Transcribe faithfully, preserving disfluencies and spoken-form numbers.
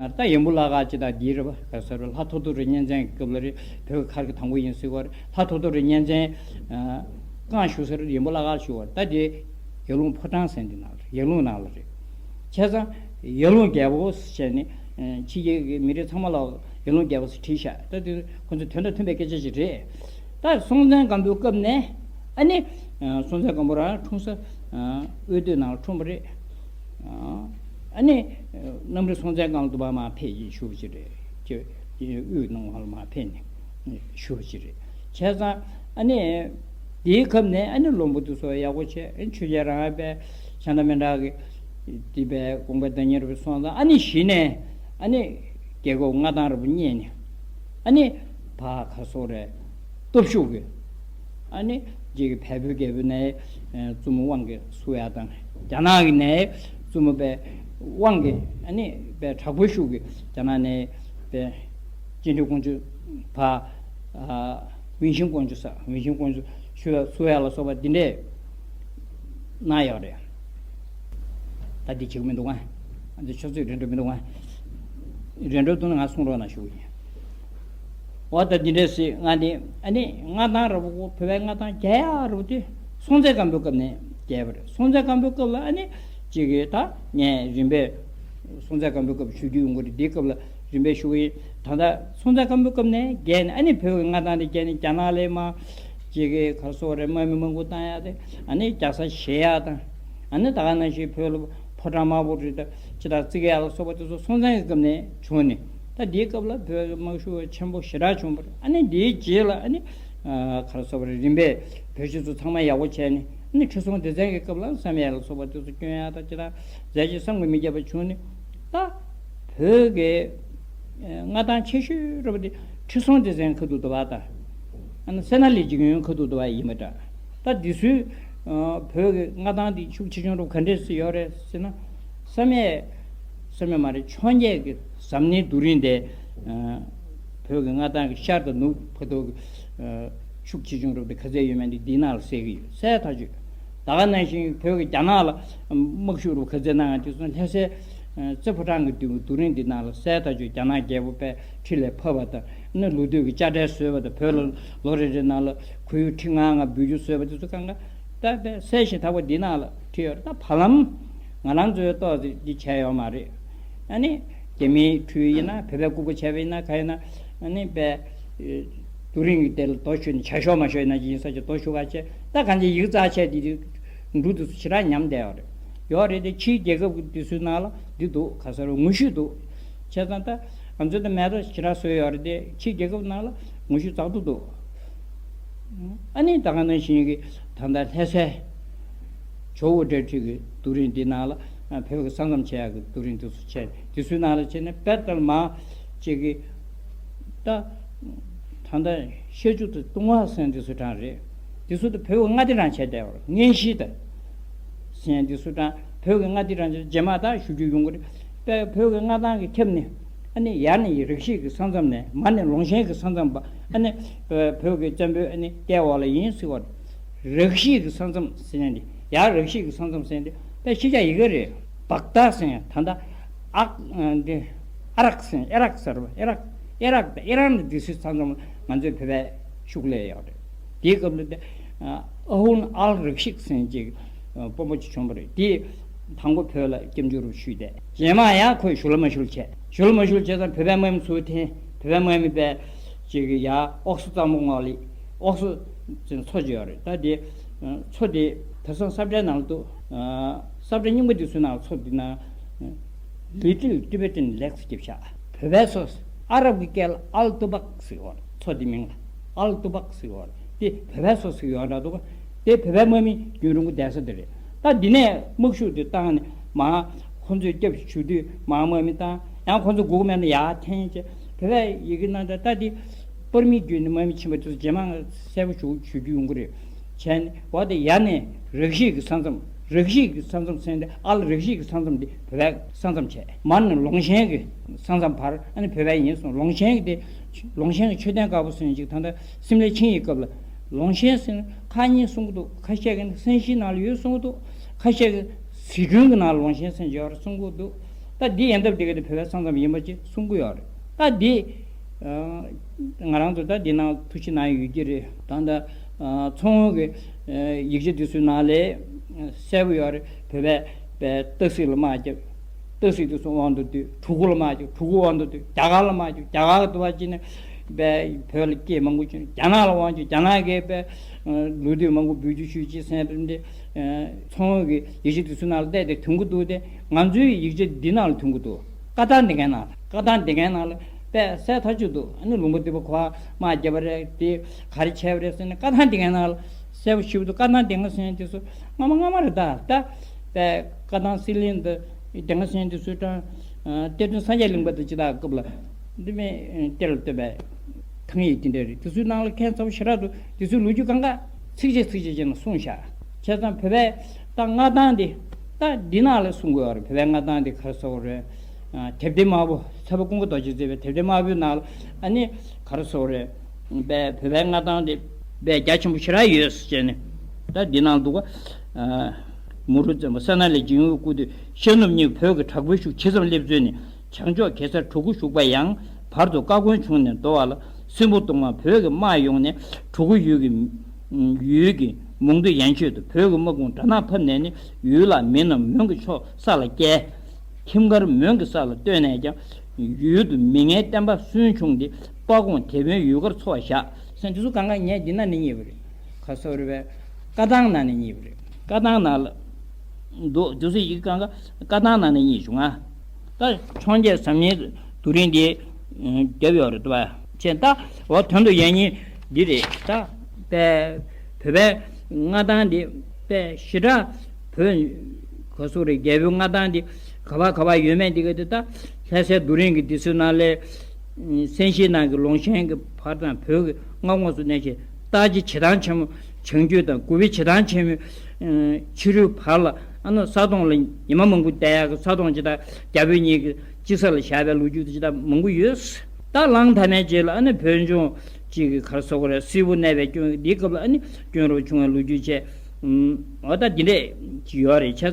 ད་ཡོན་པོ་བླ་གར་ཅིག་དང་འདིའི་རེད་པ། ག་ས་རུ་ལྷ་ཐོ་ཐོ་རི་གཉན་བཙན་གྱི་སྐབས་ལ་རེད། བོད་ཀྱི་མཁར་གྱི་དང་པོ་ཡིན་ཟེར་བ་རེད། ལྷ་ཐོ་ཐོ་རི་གཉན་བཙན་བསྐང་བཞུགས་ས་རེད། ཡོན་པོ་བླ་གར་བཞུགས་པ་རེད། ད་དེ་ཡར་ཀླུང་ཕོ་བྲང་ཟེར་འདི་ནང་ལ་ཡར་ཀླུང་ནང་ལ་རེད། བྱས་ཙང་ཡར་ཀླུང་རྒྱལ་པོ་ཟེར་ནས་ཕྱི་རྒྱལ་གྱི་མི་རིགས་ཚང་མ་ལ་ཡར་ཀླུང་རྒྱལ་པོ་ཟེར་བྲིས་ཤག་ད་དེ་ཁོ་ཚོའི་དོན་དང་མཐུན་པའི་སྐད་ཆ་ཞིག་རེད། ད་སྲོང་བཙན་སྒམ་པོའི་སྐབས་ནས་ཨ་ནི་སྲོང་བཙན་སྒམ་པོ་རང་འཁྲུངས་ས་དབུས་སྟོད་ནང་ལ་འཁྲུངས་པ་རེད། ཨ་ནི་གནམ་རི་སྲོང་བཙན་སྒང་ལ་དུ་བ་མར་ཕེབས་ཀྱི་བཞུགས་ཀྱི་རེད། ཀྱི་དབུས་གནང་བ་ལ་མར་ཕེབས་ནས་བཞུགས་ཀྱི་རེད། བྱས་ཙང་ཨ་ནི་དེའི་སྐབས་ནས་ཨ་ནི་བློན་པོ་དེ་ཚོ་ཡག་པོ་བྱས། ཨ་ནི་ཆོས་རྒྱལ་རང་དབང་པའི་ཤ་ན་མི་འདྲ་གི་དེ་པའི་དགོངས་པའི་བདག་ཉིད་རུ་སོང་ཙང་ཨ་ནི་གཞི་ནས་ཨ་ནི་རྒྱལ་ཁབ་མངའ་ཐང་རུ་བསྙེགས་ནས་ཨ་ནི་ཕར་ག་སོག་རེད། སྟོབས་ཤུགས་ཀྱིས་ཨ་ནི་རྗེ་གི་བལ་པོའི་རྒྱལ་པོ་ནས་བཙུན་མོ་དབང་གིས་བསུ་ཡག་དང་། རྒྱ་ནག་གི་ནས་བཙུན་མོ་པའི་དབང་གིས་ཨ་ནི་པའི་དྲག་པོའི་ཤུགས་ཀྱིས་རྒྱ་ནག་ནས་པའི་ཅིན་ཀྲིན་ཀོང་ཇོ་ཕ་ཝུན་ཤིན་ཀོང་ཇོ་ས་ཝུན་ཤིན་ཀོང་ཇོ་ཞུ་བསུ་ཡག་ལ་སོགས་པ་འདི་འདྲས་གནང་ཡོད་རེད། ད་འདི་བྱེད་ཀྱི་མི་འདུག་ཨ། འདི་ཆུ་ཚོད་རེ་འགྲོ་མི་འདུག་ཨ། རེ་འགྲོ་འདུག་ན་ང་གསུང་རོགས་གནང་ཞུ་གི་ཡིན། འོ་ད་འདི་འདྲས་སྲིད་ང་འདི་ཨ་ནི་མངའ་ཐང་ར་བུ་བོད་པའི་མངའ་ཐང་རྒྱས་ཡག་རུ་དེ་སྲོང་བཙན་སྒམ་པོའི་སྐབས་ནས་རྒྱས་པ་རེད། སྲོང་བཙན་སྒམ་པོའི་སྐབས་ལ་ཨ་ནི་གཅིག་གིས་ད་ངས་རིམ་པས་སྲོང་བཙན་སྒམ་པོའི་སྐབས་ཞུ་རྒྱུ་ཡོང་གི་རེད། འདིའི་སྐབས་ལ་རིམ་པས་ཞུ་གི་ཡིན། ད་ལྟ་སྲོང་བཙན་སྒམ་པོའི་སྐབས་ནས་རྒྱས་ནས་ཨ་ནི་བོད་ཀྱི་མངའ་ཐང་དེ་རྒྱས་ནས་རྒྱ་ནག་ལས་མར་གཅིག་གིས་ག་རེ་ཟེར་དགོས་རེད། དམག་མི་མང་པོ་བཏང་ཡག་དེ་ཨ་ནི་རྒྱལ་ས་བཞེས་ཡག་དང་། ཨ་ནི་ད་ག་ནང་བཞིན་བོད་ལ་ཕོ་བྲང་དམར་པོ་རེད། ད་ཅི་ད་བརྩི་གི་ཡག་ལ་སོགས་པ་དེ་ཚོ་སྲོང་བཙན་གྱི་སྐབས་ནས་བྱུང་ནས། ད་འདིའི་སྐབས་ལ་བོད་ཀྱི་དམག་ཤུགས་ཆེན་པོ་ཞེ་དྲག་བྱུང་བ་རེད། ཨ་ནི་འདིའི་རྗེས་ལ་ཨ་ནི་ག་རེ་ཟེར་དགོས་རེད། རིམ་པས་བོད་སྤྱི་ཚོགས་ཚང་མ་ཡག་པོ་བྱས་ནས་ཨ་ནི་ཁྲི་སྲོང་ལྡེ་བཙན་གྱི་སྐབས་ལ་བསམ་ཡས་ལ་སོགས་པ་དེ་ཚོ་སྐྱོན་ཡག་དང་ཅི་ད་མཛད་རྗེས་བསམ་གྱིས་མི་ཁྱབ་པ་བྱུང་ནས། ད་བོད་ཀྱི་མངའ་ཐང་ཆེ་ཤོས་རེད་པ་དེ་ཁྲི་སྲོང་ལྡེ་བཙན་ཁ་ཐུག་འདུག་པ་དང་། ཨ་ནི་སད་ན་ལི་འཇིགས་ཡོན་ཁ་ཐུག་འདུག་པ་ཡིན་པ་འདྲ། ད་འདི་ཚོའི་བོད་ཀྱི་མངའ་ཐང་འདི་ཤུགས་ཆེ་ཆུང་རུ་ག་འདྲས་སུ་ཡོད་རེད་ཟེར་ན། བསམ་ཡས་བསམ་ཡས་མ་རེད། འཕྱོངས་རྒྱས་ཀྱི་ཟམ་སྣེའི་རྡོ་རིང་དེ་བོད་ཀྱི་མངའ་ཐང་གི་ཤར་དང་ནུབ་བར་དུ་ཤུགས་ཆེ་ཆུང་རུ་དེ་ག་ཚད་ཡོད་མེད་འདི་འདིའི་ནང་ལ་གསལ་གྱི་ཡོད། གསལ་ཐག་ཆོད། ད་ག་ནང་བཞིན་བོད་ཀྱི་རྒྱ་ནག་ལ་དམག་ཤུགས་རུ་ག་ཚད་གནང་ཡང་དེ་ཚོ་ལྷ་སའི་རྩེ་ཕོ་བྲང་གི་རྡོ་རིང་འདི་ནང་ལ་གསལ་ཐག་ཆོད། རྒྱ་ནག་རྒྱལ་པོ་པའི་ཁྲི་ལས་ཕབ་པ་དང་། ཨ་ནི་ལོ་དུས་ཀྱི་དཔྱ་ཁྲལ་བཟོས་པ་དང་། བོད་ལ་ལོ་རེ་རེ་ནང་ལ་ཁོར་ཡུག་ཁྲི་ལྔ་ལྔ་འབུལ་རྒྱུ་བཟོས་པ་དེ་ཚོ་གང་ག་ད་དཔེ་གསལ་ཞིང་དག་པ་འདི་ནང་ལ་བྲིས་ཡོད་རེད། ད་བར་ལམ་ང་རང་ཚོའི་ཏོག་ཙམ་འདི་བྱས་ཡོད་མ་རེད། ཨ་ནི་རྒྱ་མིའི་འཕྲུལ་ཡིན་ན། བོད་པའི་ལྐུགས་པ་བྱས་པ་ཡིན་ན། ག་ཡིན་ན་ཨ་ནི་དཔེ་རྡོ་རིང་གི་དེ་ལ་རྡོ་གཞུས་ནས་བྱ་ཤོག་མ་ཤོག་ཡིན་ན་ཡིན་ས་ཅིག་རྡོ་གཞུ་ག་བྱས། ད་གང་ཅི་ཡིག་ཚགས་ཆེ་དེ་འབྲུ་དེ་ཚོ་ཞེ་དྲག་ཉམས་བསྡད་ཡོད་རེད། ཡོད་རེད་དེ། ཕྱིའི་རྒྱལ་ཁབ་ཀྱི་དེ་ཚོའི་ནང་ལ་འདི་འདུག་ག་ས་རུ་ངོ་བཤུས་འདུག་བྱས་ཙང་ད་ང་ཚོས་ད་མེད་པ་ཞེ་དྲག་བཟོས་ཡོད་རེད་དེ། ཕྱིའི་རྒྱལ་ཁབ་ནང་ལ་ངོ་བཤུས་ཙག་ཏུ་འདུག་ཨ་ནི་ད་ག་ནང་བཞིན་གྱི་ད་ལྟ་ལྷ་སའི་ཇོ་བོ་འབྲེལ་འདྲིས་ཀྱི་རྡོ་རིང་འདི་ནང་ལ་བོད་ཀྱི་ས་མཚམས་ཆེ་ཡག་གི་རྡོ་རིང་དེ་ཚོ་བྱས། དེ་ཚོའི་ནང་ལ་བྱས་ནས་དཔེ་ལྟར་མ་ཅིག་གི་ད་ད་ལྟ་ཤར་ཕྱོགས་དུ་ལྟུང་བ་ཟེར་འདི་ཚོ་གྲངས་རེད། འདི་ཚོ་དུ་བོད་ཀྱི་མངའ་སྡེ་རང་བྱས་བསྡད་པ་རེད། གཉན་གཤིས་དང་ཟེར་འདི་ཚོ་གྲངས་བོད་ཀྱི་མངའ་སྡེ་རང་བྱས། རྗེས་མ་ད་ཞུ་རྒྱུ་ཡོང་གི་རེད། དཔེ་བོད་ཀྱི་མངའ་ཐང་གི་ཁྱབ་ནས་ཨ་ནི་ཡར་ནས་རིགས་ཤིག་གི་ས་མཚམས་ནས། མར་ནས་ལུང་ཆེན་གྱི་ས་མཚམས་པ། ཨ་ནི་བོད་ཀྱི་བཙན་པོའི་ཨ་ནི་སྐད་འོག་ལ་ཡིན་ཟེར་བ་རེད། རིགས་ཤིག་གི་ས་མཚམས་ཟེར་ནས་འདི་ཡར་རིགས་ཤིག་གི་ས་མཚམས་ཟེར་འདི་དཔེ་ཕྱི་རྒྱལ་ཡི་གེ་རེད། བག་ད་ཟེར་ད་ལྟ་ཨག་འདི་ཨ་རག་ཟེར། ཨེ་རག་ཟེར་བ། ཨེ་རག་ཨེ་རག་དང་ཨེ་རག་ནི་འདི་སུའི་ས་མཚམས། ང་ཚོའི་བོད་པའི་ཤུགས་ལས་ཡོད་རེད། དེའི་སྐབས་ལ་དེ་ཨ་ཧུན་ཨལ་རིགས་ཤིག་ཟེར་ཅིག་དཔོན་པོ་ཅིག་བྱུང་བ་རེད། དེས་དང་པོ་བོད་ལ་སྐྱབས་འཇུག་རུ་ཞུས་ཏེ། རྗེས་མ་ཡང་ཁོས་ཞུ་ལ་མ་ཞུ་ལ་བྱས། ཞུ་ལ་མ་ཞུ་ལ་བྱས་ཙང་བོད་པའི་དམག་མི་ཚུར་འཐེན། བོད་པའི་དམག་མི་པས་ཅིག་ཡ་ཨོག་སུ་གཙང་པོ་ངོགས་ལ་ཨོག་སུ་ཟེར་མཚོ་ཅིག་ཡོད་རེད། ད་དེ་མཚོ་དེ་དེང་སང་ས་བཀྲའི་ནང་ལ་འདུག་ས་བཀྲ་རྙིང་པ་འདི་ཚོའི་ནང་ལ་མཚོ་འདི་ན། Little Tibetan Lakes ཟེར་བཞག་བོད་པའི་མཚོ། ཨ་རབ་ཀྱི་སྐད་ལ་ཨལ་ཏུ་པག་ཟེར་བ། མཚོ་འདི་མིང་ལ་ཨལ་ཏུ་པག་ཟེར་བ། དེ་བོད་པའི་མཚོ་ཟེར་ཡོད་འདྲ་འདུག་དེ་བོད་པའི་དམག་མི་རྒྱུན་རིང་པོ་བསྡད་ས་དེ་རེད། ད་འདི་ནས་དམག་ཤུགས་དེ་བཏང་ནས་མར་ཁོ་ཚོས་སྐྱབས་ཞུ་དུས་མར་དམག་མི་བཏང་། ཡང་ཁོ་ཚོ་སྒུག་མེད་ན་ཡར་འཐེན་བྱས། བོད་པའི་ཡི་གེ་ནང་ད་ལྟ་དེ་པར་མིས་བརྒྱུད་ནས་དམག་མི་ཕྱིན་པ་དེ་ཚོ་རྗེས་མ་གསལ་པོ་ཞུ་ཞུ་རྒྱུ་ཡོང་གི་རེད། བྱས་ནས་འོ་དེ་ཡར་ནས་རིགས་ཤིག་གི་ས་མཚམས། རིགས་ཤིག་གི་ས་མཚམས་ཟེར་ཏེ་ཨལ་རིགས་ཤིག་གི་ས་མཚམས་དེ་བོད་པའི་ས་མཚམས་བྱས། མར་ནས་ལུང་ཆེན་གྱི་ས་མཚམས་བར་ཨ་ནི་བོད་པའི་ཡིན་གསུངས། ལུང་ཆེན་གྱི་དེ་ལུང་ཆེན་གྱི་མཆོད་རྟེན་དཀར་པོ་ཟེར་ཅིག་ད་ལྟ་སིམ་ལའི་ཆིངས་ཡིག་སྐབས་ལ་ལུང་ཆེན་ཟེར་ནས་ཁག་གཉིས་གསུང་གི་འདུག་ཁ་ཤས་ཀྱིས་སན་ཤིའི་ནང་ལ་ཡོད་གསུང་གི་འདུག་ཁ་ཤས་ཀྱིས་ཟི་ཁྲོན་གྱི་ནང་ལ་ལུང་ཆེན་ཟེར་ཡོད་རེད་གསུང་གི་འདུག་ད་འདི་ཡན་ཐབས་དེ་ག་དེ་བོད་པའི་ས་མཚམས་ཡིན་པ་ཅིག་གསུང་གི་ཡོད་རེད། ད་འདི་ང་རང་ཚོ་ད་འདི་ནང་ཐུགས་ཞིབ་གནང་ཡོད་ཀྱི་རེད། ད་ད་ཚོང་དབང་གི་ཡིག་ཆ་དེ་ཚོའི་ནང་ལས་གསལ་པོ་ཡོད་རེད། བོད་པའི་པའི་སྟག་གཟིག་ལ་དམག་རྒྱབ། སྟག་གཟིག་དེ་ཚོ་དབང་དུ་བསྡུས། གྲུ་གུ་ལ་དམག་རྒྱབ། གྲུ་གུ་དབང་དུ་བསྡུས། རྒྱ་གར་ལ་དམག་རྒྱབ། རྒྱ་གར་གྱི་དུ་བ་ཅི་ནས་པའི་བོད་ལ་སྐད་མང་པོ་བྱུང་། རྒྱ་ནག་ལ་དབང་བྱུང་། རྒྱ་ནག་གིས་པའི་ལོ་དུས་མང་པོ་འབུལ་རྒྱུ་ཞུས་ཅི་སེམས་པ་འདི་ཚོང་དབང་གི་ཡིག་ཆ་དེ་ཚོའི་ནང་ལ་བལྟས་ཏེ་དོན་གྱི་འདུག་སྟེ། ང་ཚོའི་ཡིག་ཆ་འདི་ནང་ལ་དོན་གྱི་འདུག་བཀའ་ཐང་འདི་གའི་ནང་ལ། བཀའ་ཐང་འདི་གའི་ནང་ལ་དཔེ་གསལ་ཐག་ཆོད་འདུག་ཨ་ནི་ལུང་པ་འདི་པ་ཁོ་དམག་རྒྱབ་པ་རེད། དེ་ག་རེ་བྱས་པ་རེད་ཟེར་ནས་བཀའ་ཐང་འདི་གའི་ནང་ལ་གསལ་པོ་ཞེ་པོ་འདུག་བཀའ་ཐང་འདི་ག་ཟེར་དེ་ཚོ་སྔ་མ་སྔ་མ་རེད། ད་ད་དཔེ་བཀའ་ཐང་སྲིད་གླེང་འདི་འདི་ག་ཟེར་དེ་ཚོའི་གྲངས་གཏེར་སྟོན་སངས་རྒྱས་གླིང་པ་དང་ཅི་དག་སྐབས་ལ་འདི་མེད་གཏེར་ལ་བཏོན་པའི་ཐང་ཡིག་དེ་འདྲ་རེད། དེ་ཚོའི་ནང་ལ་མཁན་ཚ་པོ་ཞེ་དྲག་འདུག་དེ་ཚོའི་ལོ་རྒྱུས་གང་ག་ཚིགས་བཅད་ཚིགས་བཅད་བྱས་ནས་གསུངས་བཞག་བྱས་ཙང་བོད་པའི་ད་མངའ་ཐང་འདི་ད་འདི་ནང་ལ་གསུང་དགོས་པ་རེད། བོད་པའི་མངའ་ཐང་འདི་ག་རེ་ཟེར་དགོས་རེད། དེབ་ཐེར་དམར་པོ་ཚེ་དཔལ་ཀུན་དགའ་རྡོ་རྗེས་མཛད་པའི་དེབ་ཐེར་དམར་པོའི་ནང་ལ་ཨ་ནི་ག་རེ་ཟེར་དགོས་རེད། བོད་པའི་མངའ་ཐང་འདི་དཔེ་རྒྱ་ཆེན་པོ་ཞེ་དྲག་ཡོད་ཟེར་བྱས་ནས་ད་འདི་ནང་འདུག་ག་མུ་རུ་བཙན་པོ་སད་ན་ལས་འཇིགས་ཡུལ་སྐུ་དུས་ཤར་ནུབ་གཉིས་བོད་ཀྱི་དྲག་པོའི་ཤུགས་ཇི་ཙམ་སླེབས་ཚུལ་ནི། བྱང་ཕྱོགས་གེ་སར་གྲུ་གུ་ཞུགས་པ་ཡང་། བར་དུ་བཀའ་དགོན་ཕྱུང་ནས་འདོར་བ་ལ། སྲིན་པོ་སྟོང་པ་བོད་ཀྱི་དམག་ཡོང་ནས་གྲུ་གུ་ཡུལ་གྱི་ཡུལ་གྱི་མོན་གྷོ་ཡན་ཆོད་དུ་བོད་ཀྱི་དམག་དཔུང་དགྲ་ནག་ཕབ་ནས་ནི་ཡུལ་ལ་མི་རྣམས་མོན་གྱི་ཕྱོགས་ས་ལ་བསྐྱལ། ཁྱིམ་མཁར་མོན་གྱི་ས་ལ་བཏོན་ནས་ཀྱང་ཡུལ་དུ་མི་ངན་བསྟན་པ་སུན་ཕྱུང་སྟེ་དཔའ་ཁོང་དེད་དཔོན་ཡུལ་མཁར་འཚོ་བ་བཞག་ཟེར་འདི་ཚོ་གང་ག་ངས་འདི་ན་ནི་རྙེད་པ་རེད། ག་ཟེར་བ་རེད་པས། བཀའ་ཐང་ནང་ནས་རྙེད་པ་རེད། བཀའ་ཐང་ནང་ལ་འདུག་དེ་ཚོ་ཡི་གེ་གང་ག་བཀའ་ཐང་ནང་ནས་རྙེད་བྱུང་ང་། ད་འཕྱོངས་རྒྱས་ཟབ་གཉེར་རྡོ་རིང་འདི་རྒྱབ་ཡོད་རེད་པ། ཅེས་ད་འོ་དོན་དུ་ཡང་སྙིང་འདི་རེད། ད་པའི་བོད་པའི་མངའ་ཐང་འདི་པའི་ཞེ་དྲག་བོད་ག་ཟེར་རེད། རྒྱལ་པོའི་མངའ་ཐང་འདི་ག་པ་ག་པ་ཡོད་མེད་འདི་ག་དེ་ད་ལྷ་སའི་རྡོ་རིང་གི་འདི་ཚོའི་ནང་ལས་སན་ཤེས་ནང་གི་ལུང་ཤན་གྱི་བར་དང་བོད་ཀྱི་མངའ་ཁོངས་སུ་གནས་ཤིང་། སྟག་རྩེ་བྱེ་ཐང་ཆེན་མོ་བྱང་རྒྱུད་དང་གུ་བི་བྱེ་ཐང་ཆེན་མོའི་ཕྱི་རོལ་བར་ལ་ཨ་ནི་ས་དོང་ལ་ཉི་མ་མང་པོ་བསྡད་ཡག་གི་ས་དོང་ཅིག་དང་རྒྱ་བོད་གཉིས་ཀྱི་དཔྱིད་ས་ལ་བཞག་པའི་ལོ་རྒྱུས་དེ་ཅིག་དང་མང་པོ་ཡོད། ད་གླང་དར་མའི་རྗེས་ལ་ཨ་ནི་བོད་ལྗོངས་གཅིག་གི་ག་རེ་ཟེར་དགོས་རེད། སྲིད་པོ་གནས་པའི་སྐྱོན་འདིའི་སྐབས་ལ་ཨ་ནི་སྐྱོན་རོགས་བྱུང་བའི་ལོ་རྒྱུས་བཅས། འོ་ད་འདི་འདྲས་ཅིག་ཡོད་རེད། བྱས་ཙང་